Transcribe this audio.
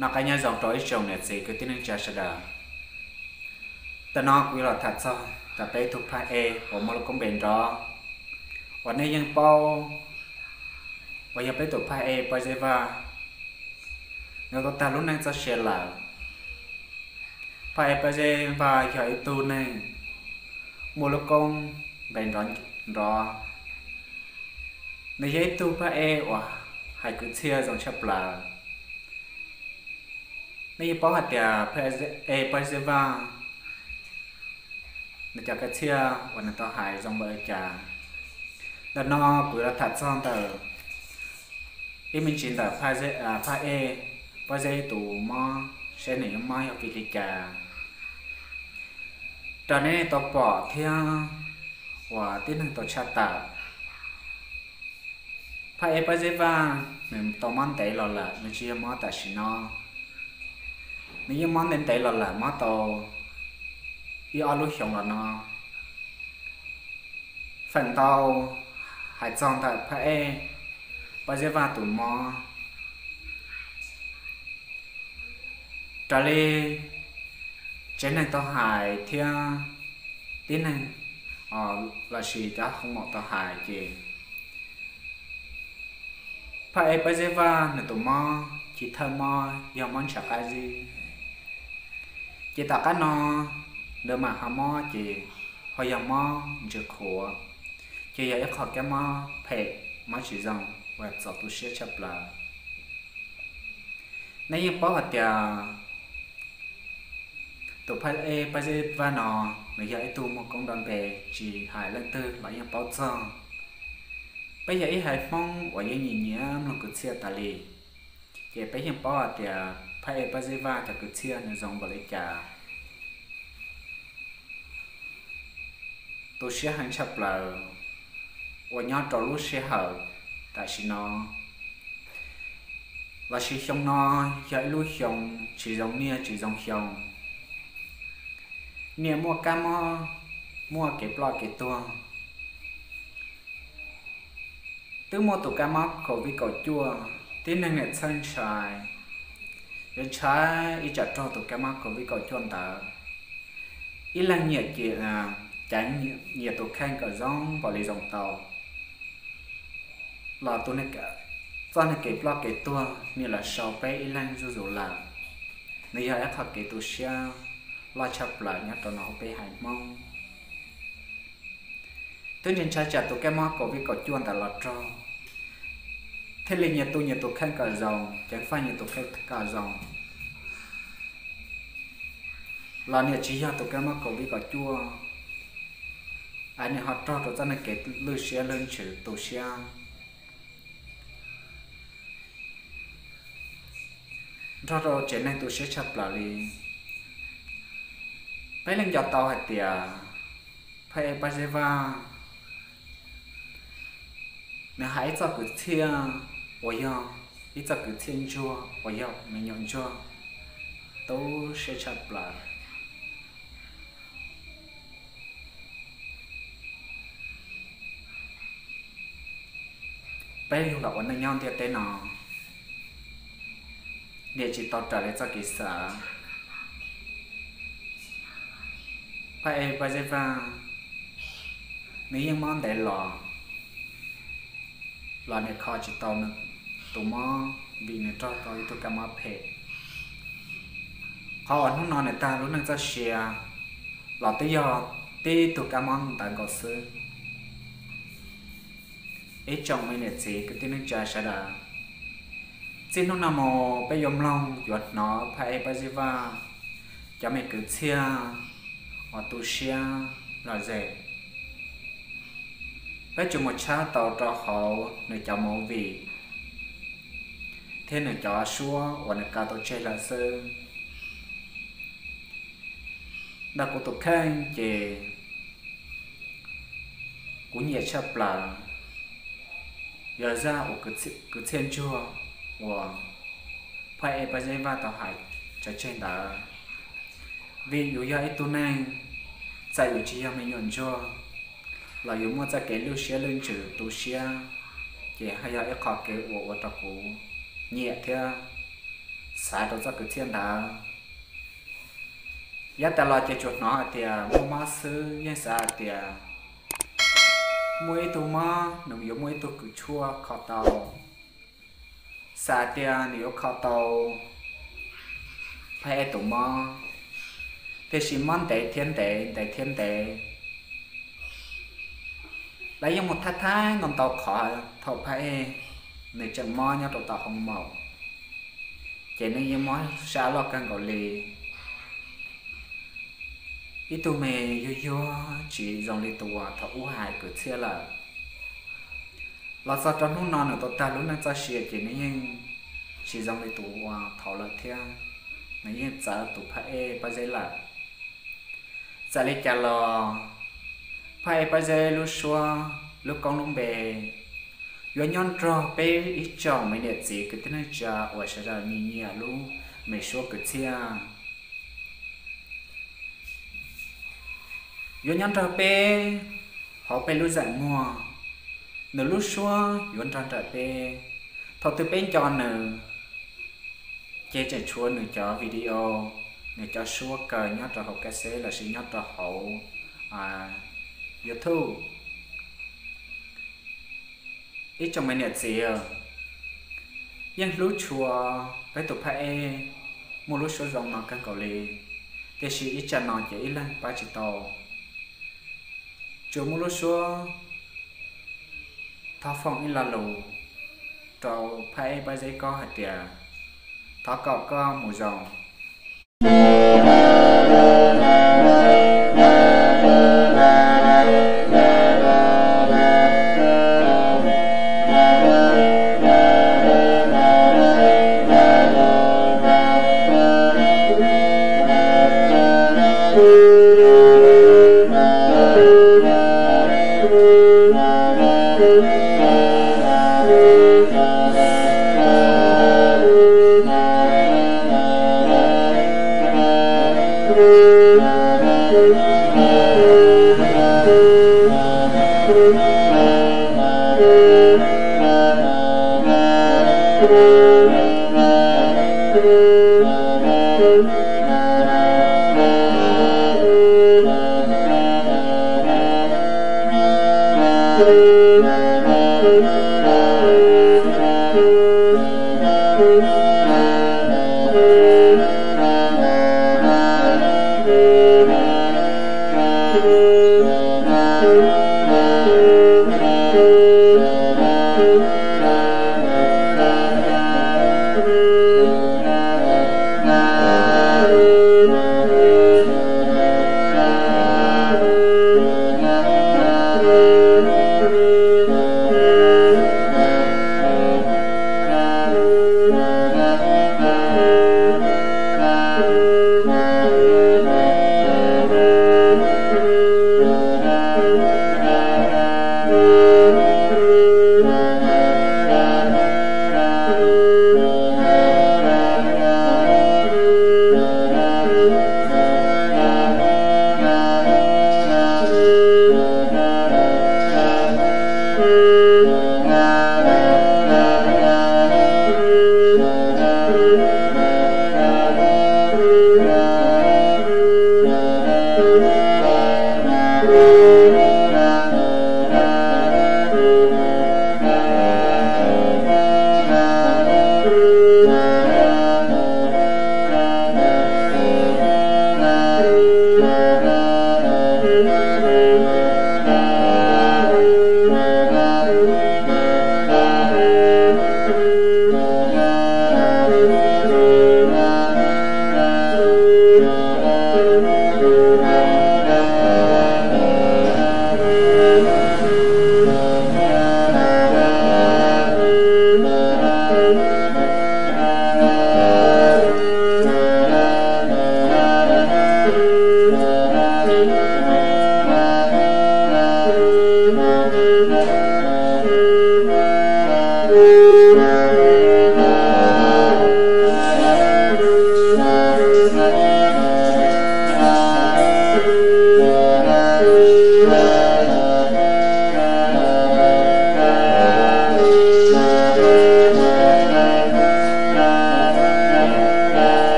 Noj qab nyob zoo rau ib tsoom niam txiv kwv tij neej tsa sawv daws. Tam no kuv yuav los tham txog ntawm peb tus phaj ej uas muaj lub koob npe nrov, uas nej yeej paub, uas yog peb tus phaj ej Paj Zeb Vaj. Nws tau tag lub neej txoj sia lawm. Phaj ej Paj Zeb Vaj yog ib tug neeg muaj lub koob npe nrov nrov. Nws yog ib tug phaj ej uas hais kwv txhiaj zoo tshaj plaws. Nej yeej paub hais tias phaj ej Paj Zeb Vaj nws cov kwv txhiaj uas nws tau hais zoo npaum li cas. Ntawm no kuv yuav los tham txog ntawm ib me ntsis ntawm phaj ej Paj Zeb tus mob, seb nws yuav mob yog vim li cas, rau nej tau pom thiab uas tib neeg tau tshaj tawm. Phaj ej Paj Zeb Vaj nws tau mob ntev los lawm, nws tsis yog mob tam sim no. Nws yeej mob ntev ntev los lawm, mob tau ib ob lub xyoos los no. Feem ntau hais txog ntawm phaj ej Paj Zeb Vaj tus mob, raws li tsev neeg tau hais thiab tib neeg lossis cov hoo maum tau hais ces phaj ej Paj Zeb Vaj nws tus mob chiv thawj mob yog mob ntshav qab zib. Ces tom qab no ntawd mam ho mob ces ho yog mob ntsws qhuav, ces yog ib qho kab mob phem, mob tsis zoo uas txaus tu siab tshaj plaws. Nej yeej paub hais tias tus phaj ej Paj Zeb Vaj no nws yog ib tug muaj koob npe, tsis hais leej twg los yeej paub txog. Peb yog ib haiv Hmoob uas yeej nyiam nyiam mloog kwv txhiaj tas li, ces peb yeej paub hais tias phaj ej Paj Zeb Vaj cov kwv txhiaj nws zoo npaum li cas. Tu siab heev tshaj plaws uas nyob rau lub sij hawm tam sim no lossis xyoo no yog ib lub xyoo tsis zoo niaj tsis zoo xyoo. Niaj muaj kab mob, muaj kev ploj kev tuag. Twb muaj tus kab mob COVID kaum cuaj, tib neeg niaj txhawj ntshai, yuav ntshai ib tsam raug tus kab mob COVID kaum cuaj ntawd. Ib leeg nyiam ces cav nyias tus kheej kom zoo npaum li zoo tau, los txoj kev ploj kev tuag niaj los sau peb ib leeg zuj zus lawm. Nws yog ib qho kev tu siab loj tshaj plaws nyob rau no hauv peb haiv Hmoob. Twb ntshai ntshai tsam tus kab mob COVID kaum cuaj ntawd los raug, thiaj li nyias tu nyias tus kheej kom zoo, ceev faj nyias tus kheej kom zoo, los niaj tsis yog tus kab mob COVID kaum cuaj, es niaj ho raug rau txoj kev lwj siab lwj ntsws tu siab, nrog rau tsev neeg tu siab tshaj plaws li. Peb leej nco tau hais tias phaj ej Paj Zeb Vaj nws hais ib txoj kwv txhiaj uas yog ib txoj kwv txhiaj ntsuag uas yog me nyuam ntsuag tu siab tshaj plaws. Peb yug los ua neej nyob ntiaj teb no, niaj tsis tau raws li txoj kev xav. Phaj ej Paj Zeb Vaj nws yeej mob ntev los, los niaj kho tsis tau nws tus mob vim nws raug tau ib tug kab mob phem. Qhov uas hnub no nws tag lub neej txoj sia los twb yog tib tug kab mob ntawd nkaus xwb. Ib tsoom me niam txiv kwv tij neej tsa sawv daws, txij hnub no mus peb yuav mloog yuav hnov phaj ej Paj Zeb Vaj cov me kwv txhiaj uas tu siab lom zem. Peb tsuas mus tshawb tau rau hauv nws cov movie thiab nws cov suab uas nws kaw tau tseg lawm xwb. Ntawm kuv tus kheej ces kuv nyiam tshaj plaws yog zaj uas kwv txhiaj ntsuag uas phaj ej Paj Zeb Vaj tau hais tso tseg ntawd. Vim yus yog ib tug neeg, txawm yus tsis yog me nyuam ntsuag los yus muaj txoj kev lwj siab lwj ntsws tu siab, ces ho yog ib qho kev uas ua rau kuv nyiam thiab xav rau txoj kwv txhiaj ntawd. Yav tas los ces tsuas hnov hais tias muaj mob xwb, yeej xav hais tias muaj ib tug mob, nws yuav muaj ib tug kws tshuaj kho tau. Xav tias nws yuav kho tau Phaj Ej tus mob, tiam sis mob ntev thiab ntev, ntev thiab ntev. Lawv yeej mus thaij thaib ntau ntau qhov thaum Phaj Ej nws tseem mob nyob rau tom hoo maum, ces nws yeej mob sab loj kawg nkaus li. Ib tug me yuag yuag tsis zoo li tus uas thaum ub hais kwv txhiaj lawm. Los txog rau hnub no nws tau tag lub neej txoj sia ces nws yeej tsis zoo li tus uas thaum lawm thiab, nws yeej txawv tus Phaj Ej Pob Zeb lawm. Txawm li cas los Phaj Ej Pob Zeb lub suab, lub koob lub npe yuav nyob nrog peb ib tsoom me niam txiv kwv tij neej tsa uas sawv daws nyiam nyiam lub me suab kwv txhiaj. Yuav nyob nrog peb hauv peb lub zeem muag, nws lub suab yuav nrog nraim peb. Thaum twg peb nco nws, ces tseem tshuav nws cov video, nws cov suab kaw nyob rau hauv kas xeb lossis nyob rau hauv YouTube. Ib tsoom me niam txiv, yeej hlub tshua peb tus Phaj Ej muaj lub suab zoo no kawg nkaus li, tiam sis ib tsam no ces ib leeg pab tsis tau. Tsuas muaj lub suab thov foom ib lo lus rau Phaj Ej Pob Zeb koj hais tias thov kom koj mus zoo.